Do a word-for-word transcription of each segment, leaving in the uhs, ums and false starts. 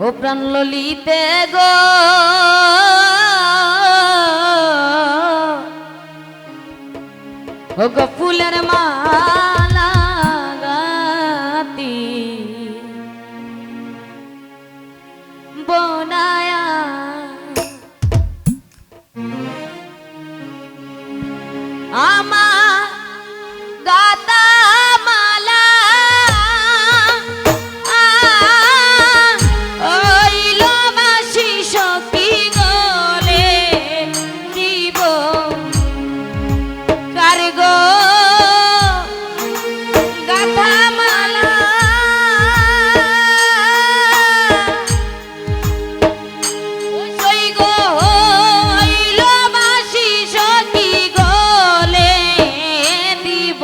ও প্রাণ ললিতে গো, ও গো ফুলের মালা গাতি বনায়া আমার গাতা মালা, আ, অইল বাসি সখী গলে দিব। কার গো গাতা মালা, ওই গো, অইল বাসি সখী গলে দিব।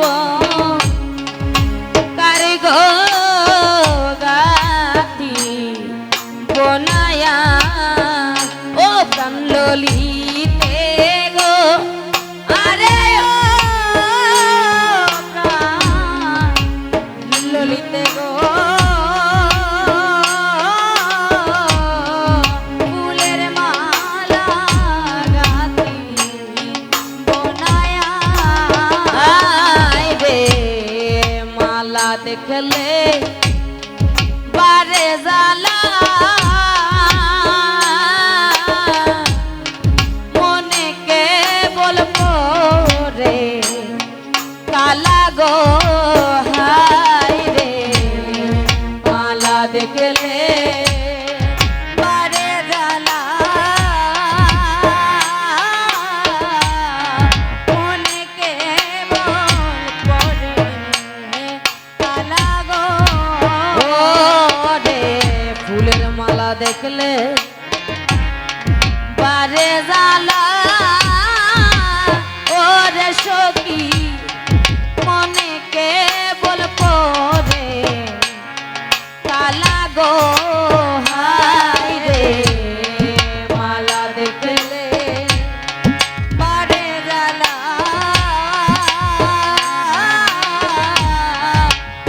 কার গো গাতি বনায়া, ও প্রাণ ললিতে গো, আরে ও প্রাণ ললিতে গো, ফুলের মালা গাতি বনায়া। আয় রে, মালা দেখলে বারে জ্বালা, মনে কেবল পড়ে কালা গো, হায় রে, মালা দেখলে বারে জ্বালা, মনে কেবল পড়ে কালা গো। ও রে, ফুলের মালা দেখলে বারে জ্বালা, ও রে সখী, মনে কেবল পড়ে কালা গো, হায় রে, মালা দেখলে বারে জ্বালা,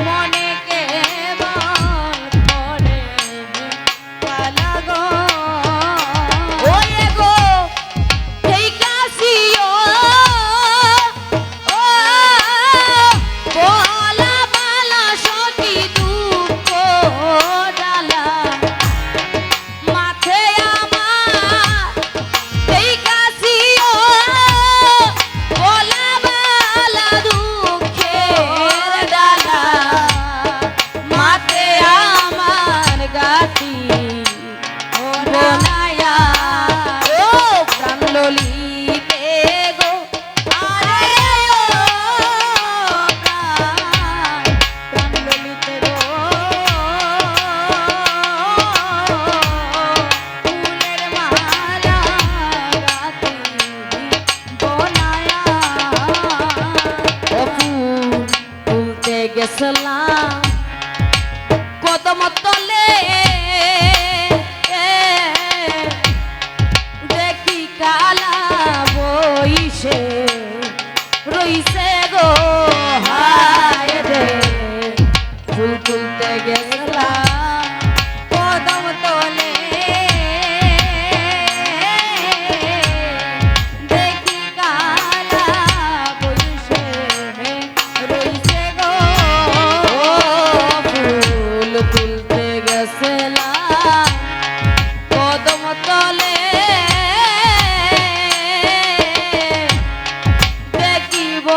মনে কেবল পড়ে কালা গো। ওই গো, ঠিক আছিও, ও, বলা বালা সখী দুঃখ ডালা। মাঝে আমার ঠিক আছিও, বলা বালা দুঃখের ডালা। মাঝে আমার গাতি বনায়া, ও প্রাণ ললিতে গো, আরে ও প্রাণ, প্রাণ ললিতে গো, ফুলের মালা গাতি বনায়া। ও ফুল তুলতে গেছলাম কদম তলে, দেখি কালা বইসে রইছে গো, হায় রে। ফুল তুলতে গেছলাম কদম তলে, দেখি কালা বইসে রইছে গো। ও ফুল তুলতে গেছলাম কদম তলে, দেখিব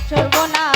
সর্বনা